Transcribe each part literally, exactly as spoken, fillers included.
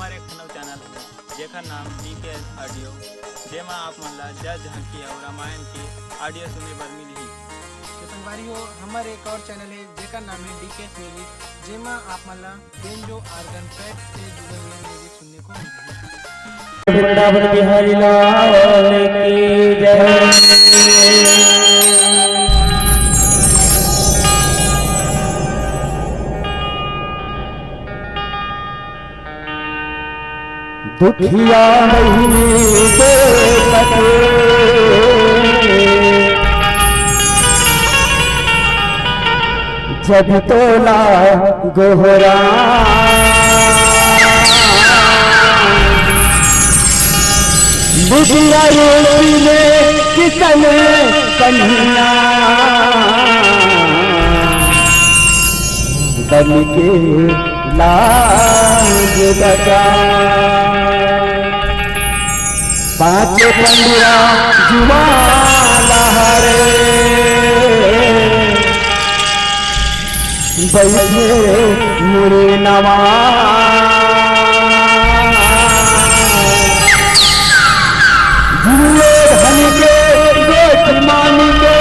एक ठन अउ चैनल हे, जेकर नाम डीके ऑडियो, जेमा आप मन ला जस झांकी अउ रामायण के ऑडियो सुने बर मिलही। तो संगवारी हो, हमर एक और चैनल हे, जेकर नाम हे डीके म्यूजिक, जेमा आप मन ला बेंजो ऑर्गन पैड से जुड़े हुए म्यूजिक सुनने को मिलही। वृंदावन बिहारी लाल की जय। दुखिया बहिनी के पते जब तोला गोहरा। बिटिया रूप में किसन कन्हैया बन के लाज बचा। पाँच पंडुआ जुआ लहरे बैठे मुड़ी नवा। जियो धन के गोठ मान के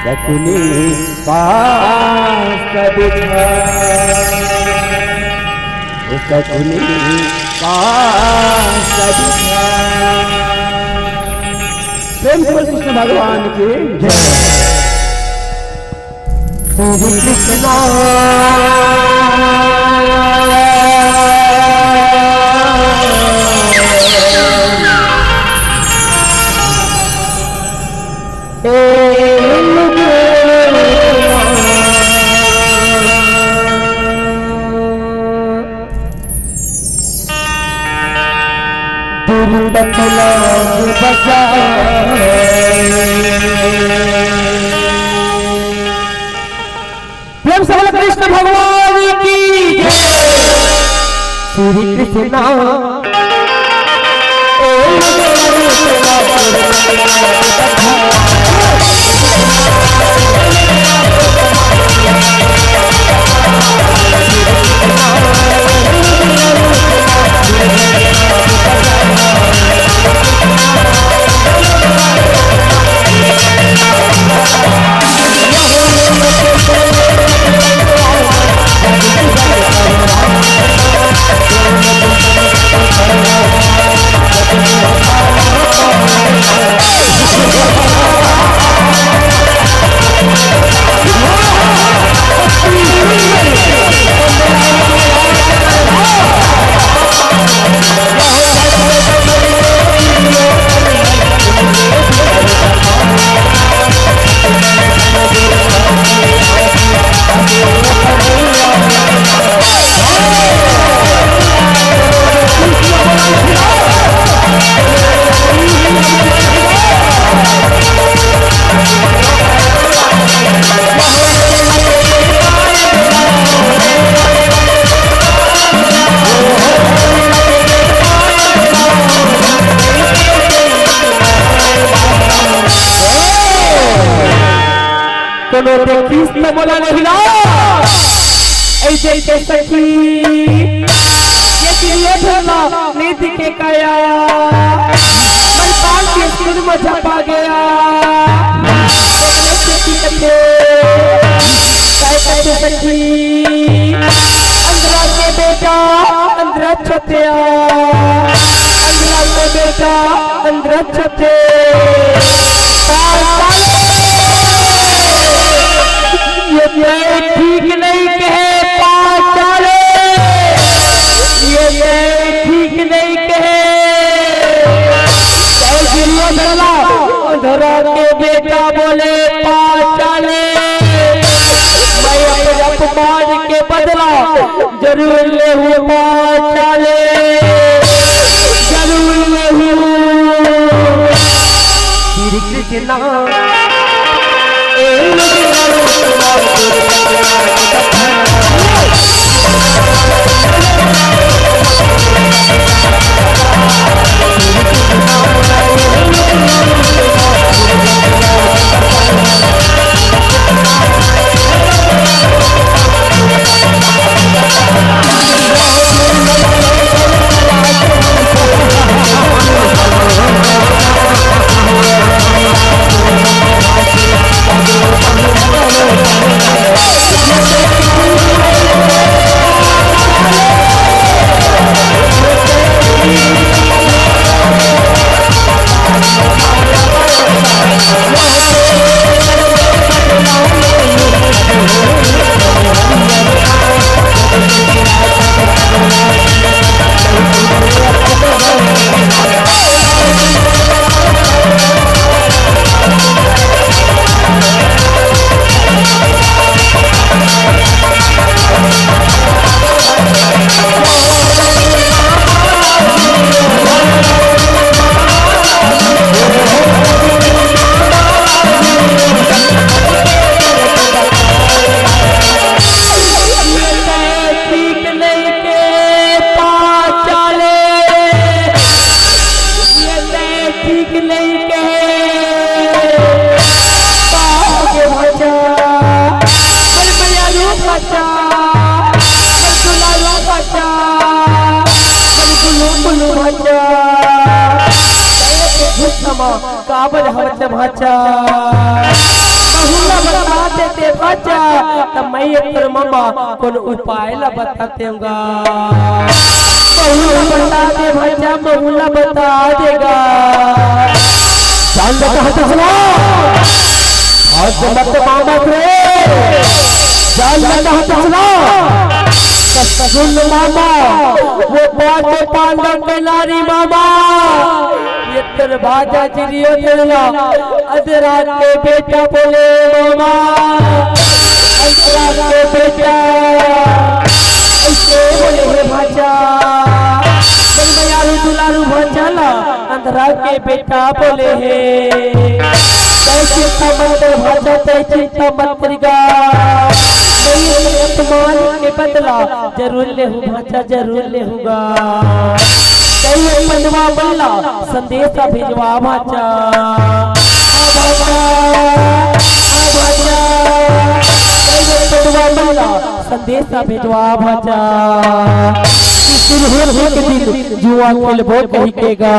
सकुनी पास बिठा, ओ सकुनी पास बिठा। प्रेम से बोल कृष्ण भगवान की जय। श्री कृष्ण। दुर्लभ लाभ बचाए। प्रेम से बोलो कृष्ण भगवान की जय। श्री कृष्ण। कोनो देखिस त मोला खिला। ऐसे के सखी, ये दुर्योधन ला नहीं दिखे काया। मलकान के स्कूल में झपा गया। देखने से की कथे, काय कथे सखी। अंधरा के बेटा, अंधरा छतिया। अंधरा के बेटा, अंधरा छते। ये न्याय ठीक नहीं कहे पाचाले, ये न्याय ठीक नहीं कहे। जय दुर्योधन ला, अंधरा के बेटा बोले पाचाले, मैं अपने अपमान के बदला जरूर लेहूं पाचाले, जरूर लेहूं। श्री कृष्णा। भांचा, तैं तो झूठ मा काबर हवत भांचा? महूं ला बता देते भांचा, त मैं तोर ममा कोन उपाय ला बता देंव गा। महूं ला बता दे भांचा, महूं ला बता दे गा। जान लेता हूँ तो सुना। आज मत मामा रे, जान लेता हूँ तो सुना। सुन मामा, वो पांच पांडव के नारी मामा, ये तेरे भांचा जिरियो तेला, अजरा के बेटा बोले मामा, अजरा के बेटा, ऐसे बोले हे भांचा, मन मयारू दुलारू भांचा ला, अंधरा के बेटा बोले हे। तैं चिंता मत कर भांचा, तैं चिंता मत कर गा। मैं अपमान के बदला जरूर लेहूं भांचा, जरूर लेहूं गा। तैं पंडवा मन ला संदेशा भेजवा भांचा। आ भांचा, आ भांचा। तैं पंडवा मन ला संदेशा भेजवा भांचा। कि सुरहुर एक दिन जुआ खेलबो कहि के गा।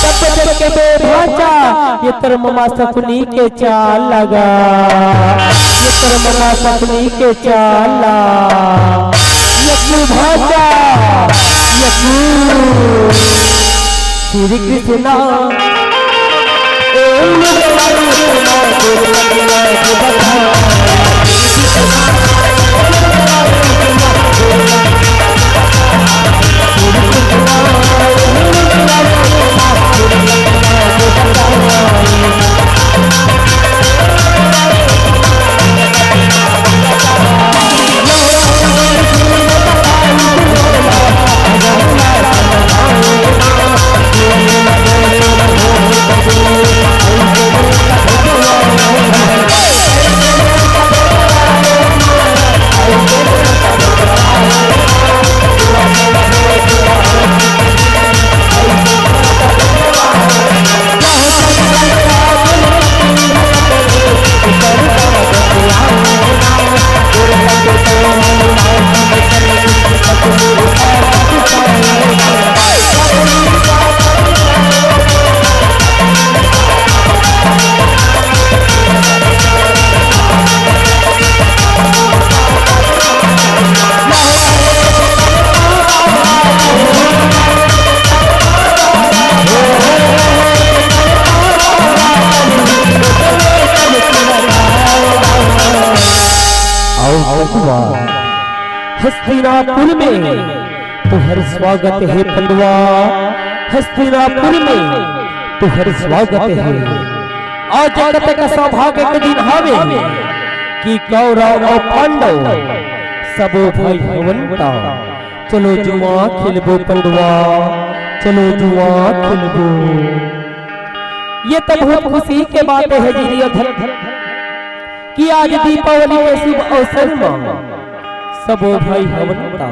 तब तक के बे भांचा, ये तोर ममा सकुनी के चाल लगा, ये तोर ममा सकुनी के चाल ला। यकू भांचा, यकू। श्री कृष्णा। आओ बबुआ, हस्तिनापुर में तुहर स्वागत हे पंडवा, हस्तिनापुर में तुहर स्वागत हे। आज कतक सौभाग्य के दिन हवे कि कौरव अउ पांडव सबो भाई हवन ता। चलो जुआ खेलबो पंडवा, चलो जुआ खेलबो। ये तो बहुत खुशी के बात हे जी रियो धन कि आज दीपावली के शुभ अवसर म सबो भाई हवन ता।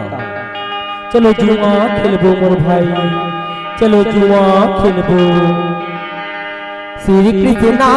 चलो जुआ खेलबो मोर भाई, चलो जुआ खेलबो। श्री कृष्णा।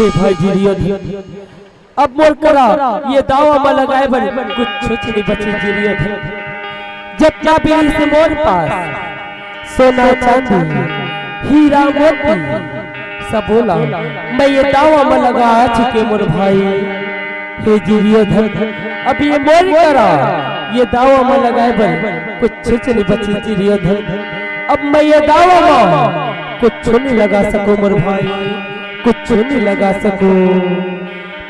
ए भाई दुर्योधन, अब मोर करा ये दावा म लगाए बर कुछुच नइ बचे दुर्योधन। जतना भी रिहिस मोर पास, सोना चांदी, हीरा मोती, सबो ला मैं ये दावा म लगा चुके मोर भाई। हे दुर्योधन, अब ये मोर करा ये दावा म लगाए बर कुछुच नइ बचे दुर्योधन। अब मैं ये दावा म कुछू नइ लगा सकूं मोर भाई, कुछू नइ लगा सकूं।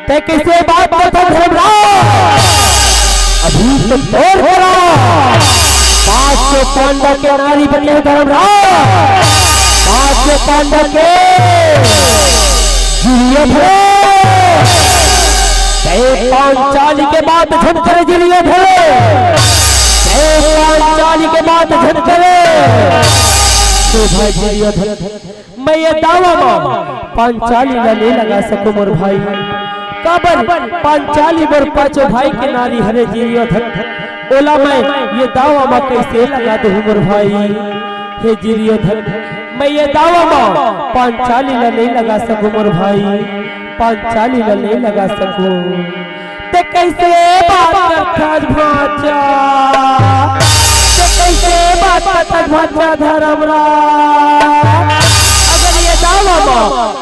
तैं कइसे बात करथस धर्मराज? अभी तो तोर करा पांचों पांडव के नारी बने धर्मराज, पांचों पांडव के दुर्योधन। तैं पांचाली के बात झन करे दुर्योधन, तैं पांचाली के बात झन करे। हे भाई दुर्योधन, मैं ये दावा म पांचाली ला नइ लगा सकूं मोर भाई। काबर पांचाली मोर पांचों भाई के नारी हरे दुर्योधन, ओला मैं ये दावा म कइसे लगा दूं मोर भाई? हे दुर्योधन, मैं ये दावा म पांचाली ला नइ लगा सकूं मोर भाई, पांचाली ला नइ लगा सकूं। तैं कइसे बात करथस भांचा? तैं कइसे बात करथस भांचा धर्मराज? अगर ये दावा म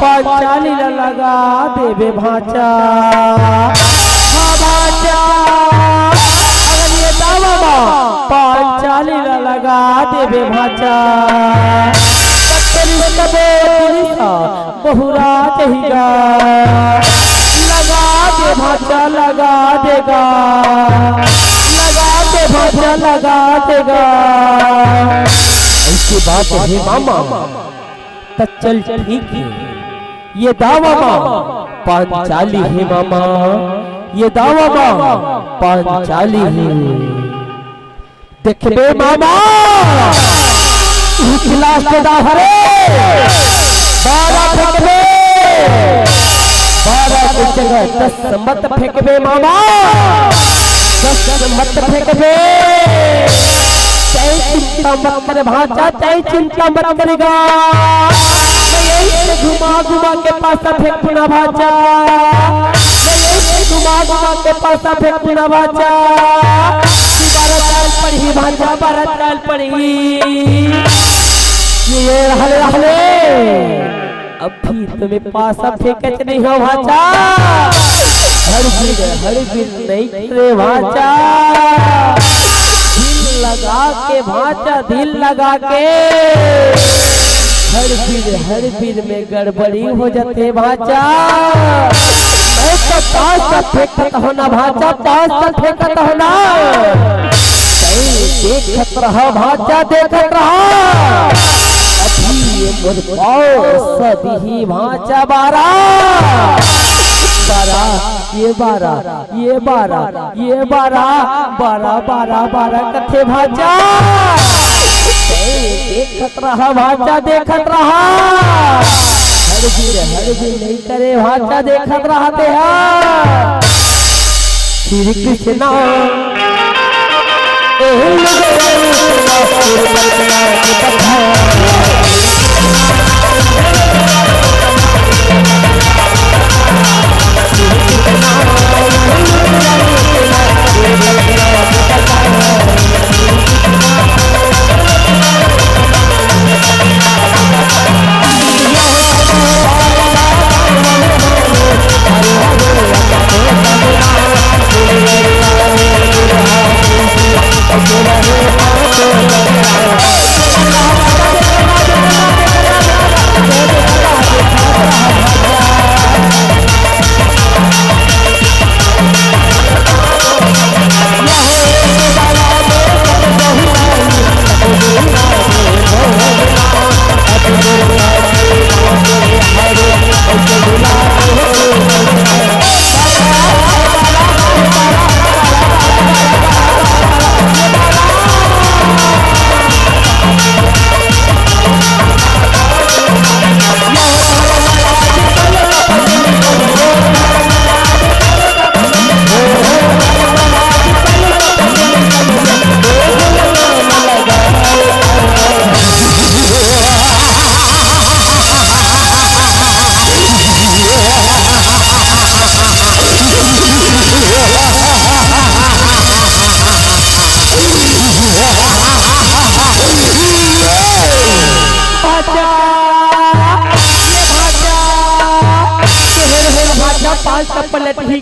पांचाली ला लगा देबे भांचा, हाँ भांचा, अगर ये दावा म पांचाली ला लगा देबे भांचा, त तेरी सबो पुलिस बहुरा जही गा। लगा दे भांचा, लगा दे गा, लगा दे भांचा, लगा दे गा। अइसे बात हे मामा, त चल ठीक हे, ये दावा म पांचाली हे मामा, ये दावा म पांचाली हे। देखबे मामा, एक लास्ट दाव हरे, बारह फेंकबे, बारह के जगह दस मत फेंकबे मामा, दस मत फेंकबे। तैं चिंता मत करे भांचा, तैं चिंता मत करे गा। मैं यही से घुमा घुमा के पासा फेंकूं ना भांचा, मैं यही से घुमा घुमा के पासा फेंकूं ना भांचा। बारह चाल पड़ही भांचा, बारह चाल पड़ही। ये रहले, रहले। अभी तो मैं पासा फेंकत नइ हों भांचा। हड़बीर, हड़बीर नइ करे भांचा। धिन लगा के भांचा, धिन लगा के। हड़बीर, हड़बीर में गड़बड़ी हो जाथे भांचा। मैं तो पासा फेंकत हों ना भांचा, पासा फेंकत हों ना। तैं देखत रहा भांचा, देखत रहा। अभी ये मोर पासा दिही भांचा बारह। बारह, ये बारह, ये बारह, ये बारह, बारह, बारह, बारह कथे भांचा। तैं देखत रहा भांचा, देखत रहा। हड़बीर, हड़बीर नइ करे भांचा, देखत रहा तेहा। श्री कृष्णा।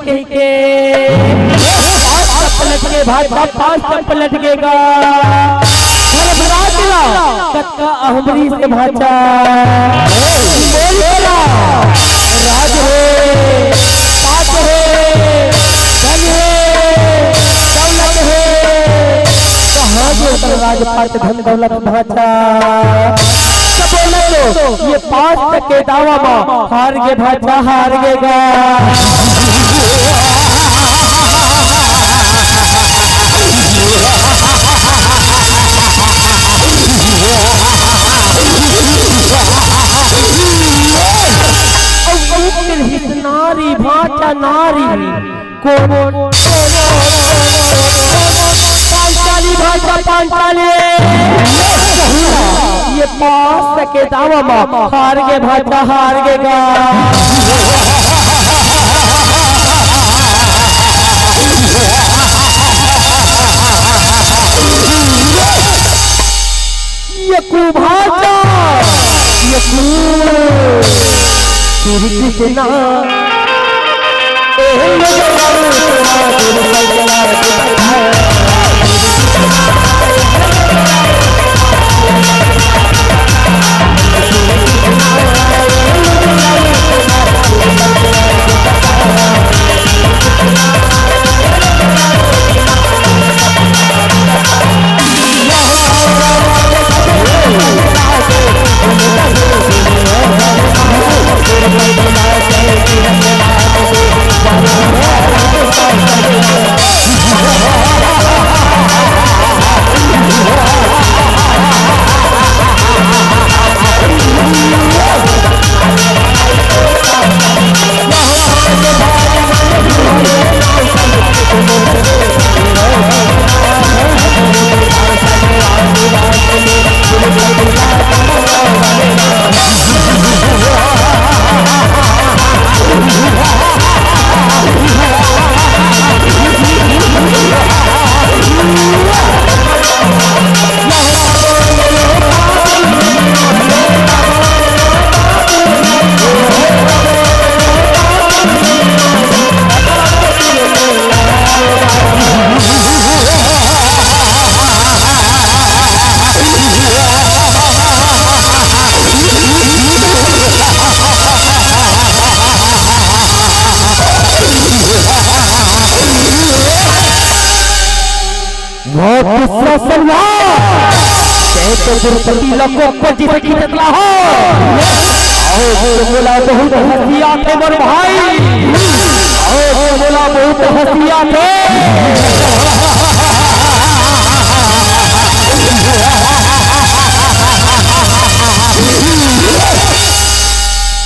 कहिके पाँच चप्पल लटके भांचा, पाँच चप्पल लटकेगा। धर्मराज ला कतका अहमरी से भांचा। बोल बोला, राज हे, पाट हे, धन हे, दौलत हे, कहाँ जो राज पाट धन दौलत भांचा। तो बोला तो ये पाँच तक के दावा मा हार गे भांचा, हार गे गा। अउ ऊपर हिस नारी भांचा नारी। कोन? पांचाली भांचा, पांचाली। ये पास के दावा मा हार गे भांचा, हार गे गा। ये कु भांचा, ये कु। श्री कृष्णा। वाह, दुशासन वाह। तैं तो द्रौपदी ला कोप्पा जिसे खींचत ला हो। अहो, तो मोला बहुत हंसी आथे मोर भाई। अहो, तो मोला बहुत हंसी आथे।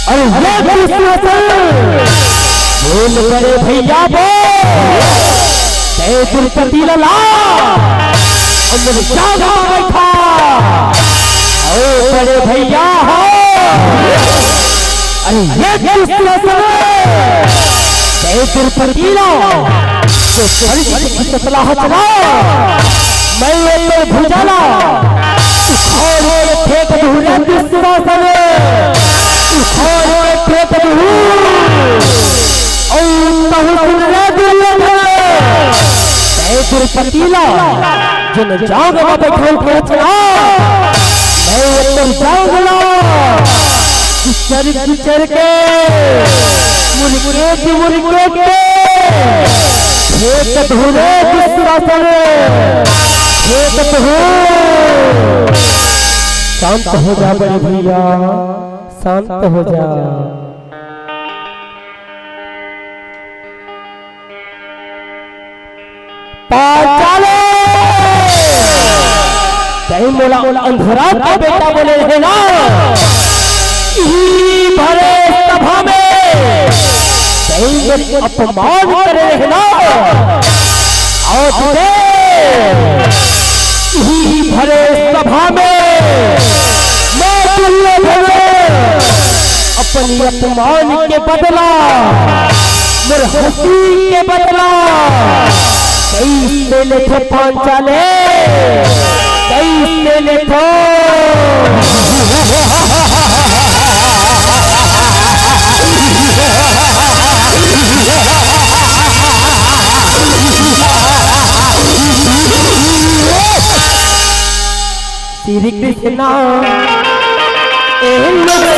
अरे ये दुशासन, बोल बड़े भैया बोल। तैं द्रौपदी ला ला, हमर जांघ मा बइठा। ओ बड़े भैया हो। अरे ये दुशासन, तैं द्रौपदी ला, जो बड़ी बड़ी खिचतला हचला, मैं ये तो भुजाला, उखाड़ के फेंक दूं रे दुशासन, उखाड़ के फेंक दूं। अउ तहूं सुन रे दुर्योधन, तैं द्रौपदी ला, जोन जांघ मा बइठाहूं खींच ला, मैं ओकर जांघ ला कुचर कुचर के, मुड़के मुड़के के, फेंक दूं रे दुशासन, फेंक दूं। शांत हो जा बड़े भैया, शांत हो जा। पांचाले, तैं मोला अंधरा के बेटा बोले रहे ना, इही भरे सभा में तैं मोर अपमान करे रहे ना। अउ तुझे इही भरे सभा में मैं दुर्योधन अपन अपमान के बदला, मोर हंसी के बदला कइसे लेथों पांचाले, कइसे लेथों? श्री कृष्णा। ए लोग,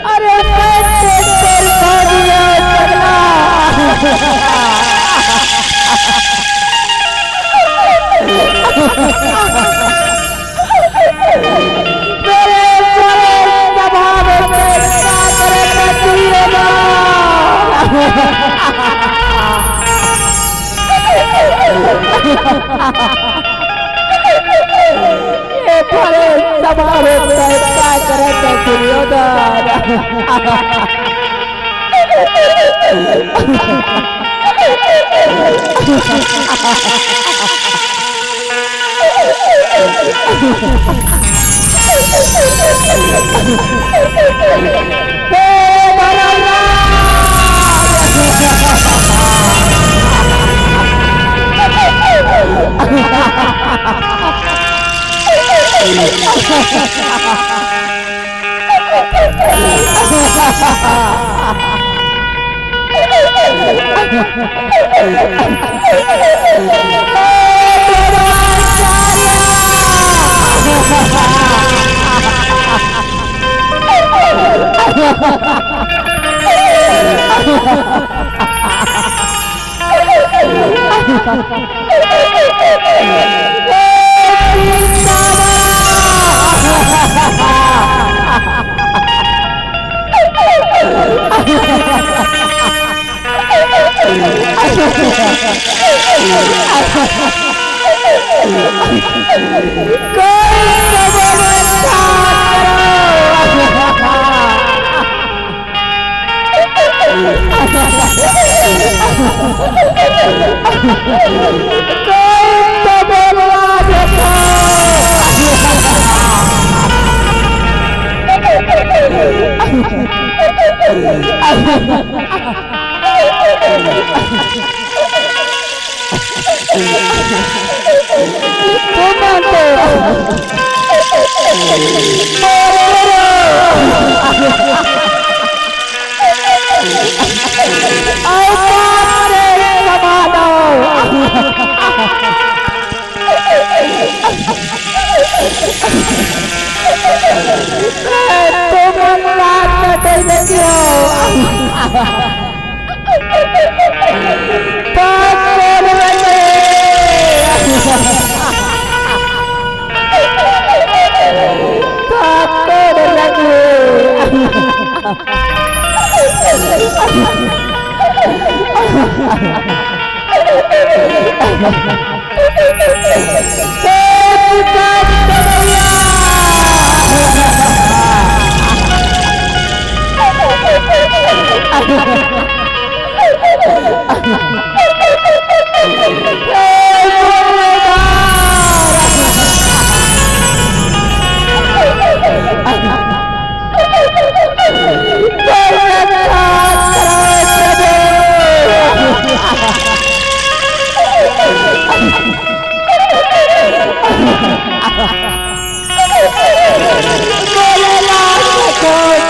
अरे, मैं तेरे भागिया पगला। तेरे, तेरे स्वभाव में क्या करे मैं दुर्योधन। ये फरे सभा में तय का करत दुर्योधन। हे धर्मराज।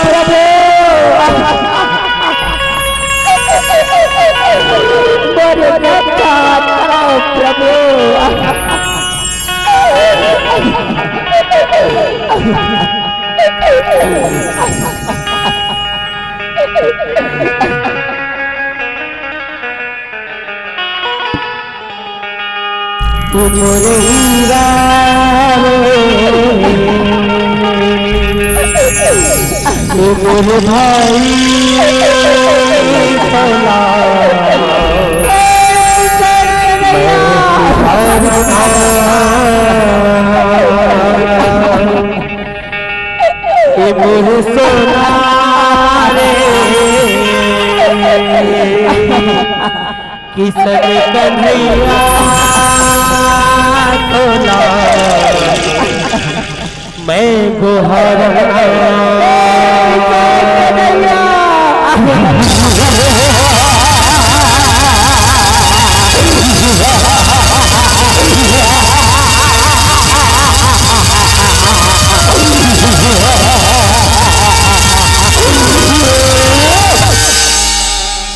प्रभु, मोर रक्षा करो प्रभु। तू मोर हीरा रे, तू मोर भाई सोना, मैं तुहार था। तू मोर सोना रे, किशन कन्हैया तोला मैं गोहर।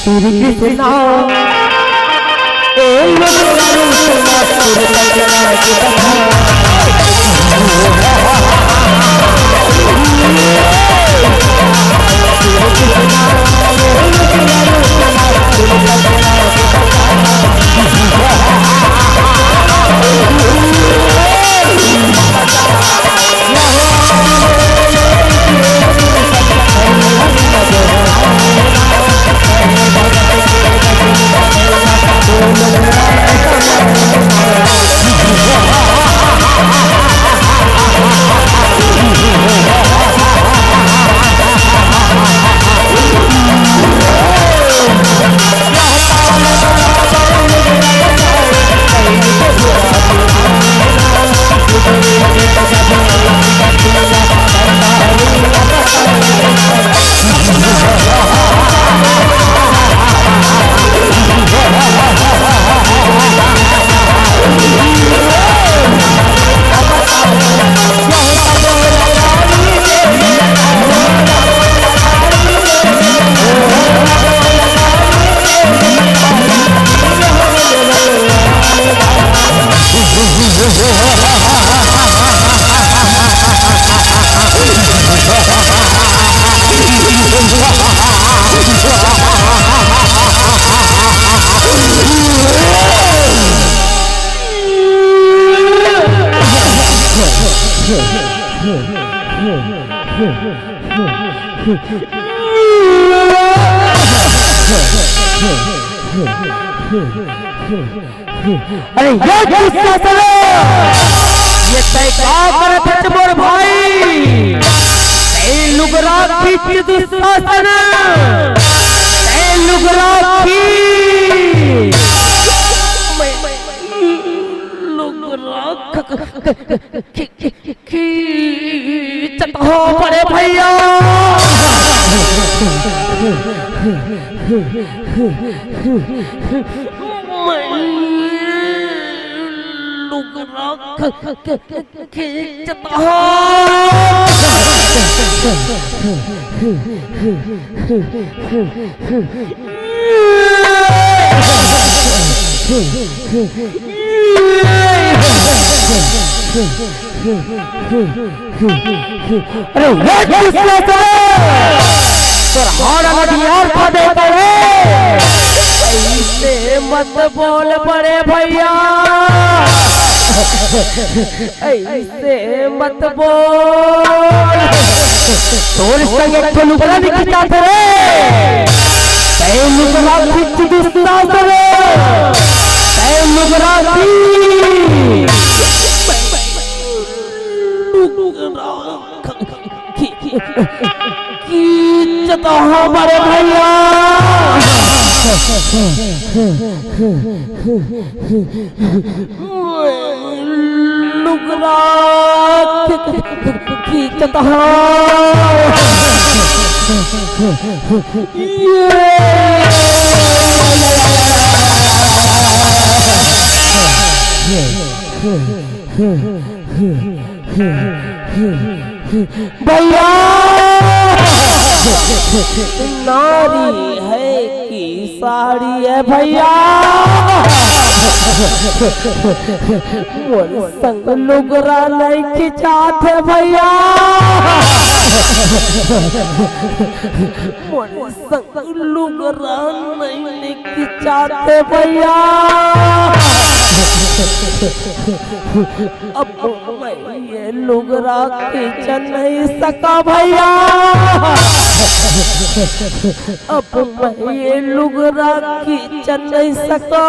श्री कृष्णा। अरे ये दुशासन, ये तैं का करत हस मोर भाई? तैं लुगरा खींच दुशासन, तैं लुगरा खींच। मैं लुगरा ख-, ख-, ख-, खी-, खी-, खींचत हो बड़े भैया। मैं लुगरा ख-, ख-, खींचत हो। अरे वो किसने करे? तोर हाड़ा ला दियार खा देता रे। ऐसे मत बोल बड़े भैया, ऐसे मत बोल। तोर संग एक ठो लुगरा नहीं खिंचात रे। ए लुगरा खींच दिस्ता सरे, ए लुगरा खींच। खींचत हंव बड़े भैया। लुगरा खींचत हंव। भैया, नारी है कि साड़ी है भैया? मोर संग लुगरा नहीं खिंचात है भैया। मोर संग लुगरा नहीं खिंचात है भैया। अब मैं ये लुगरा खींच नहीं सका भैया। अब मैं ये लुगरा खींच नहीं सका।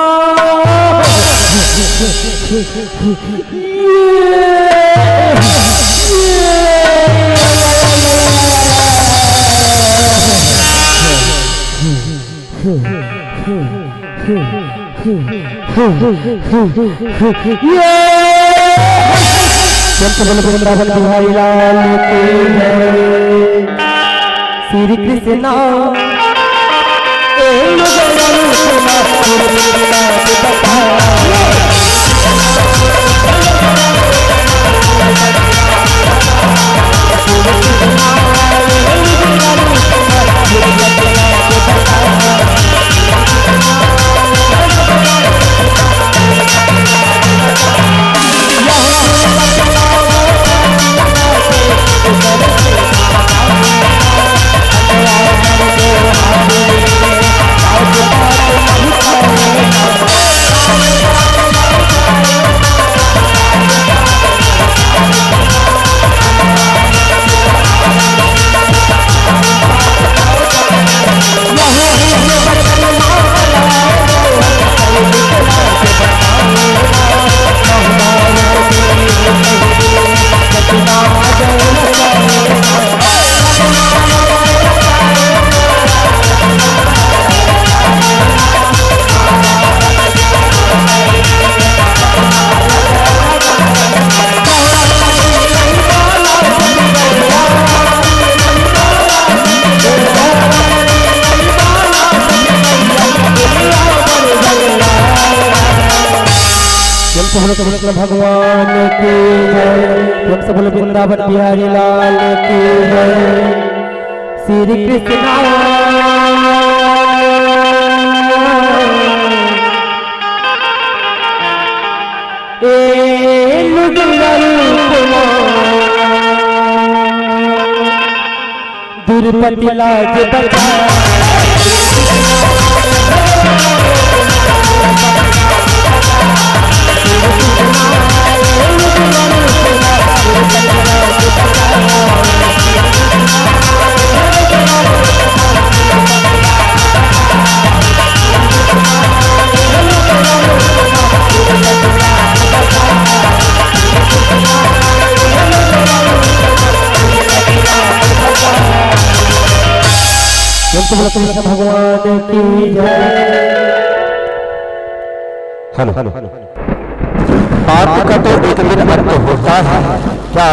ये संत बोल वृंदावन बिहारी लाल की जय। श्री कृष्णा। प्रेम से बोलो कृष्ण भगवान की जय। प्रेम से बोलो वृंदावन बिहारी लाल की जय। श्री कृष्णा। ए लुगरा रूपमा, द्रुपदी लाज बचा। प्रेम से बोलो कृष्ण भगवान की जय। Hello, hello. बात का तो एक दिन अंत होता है क्या?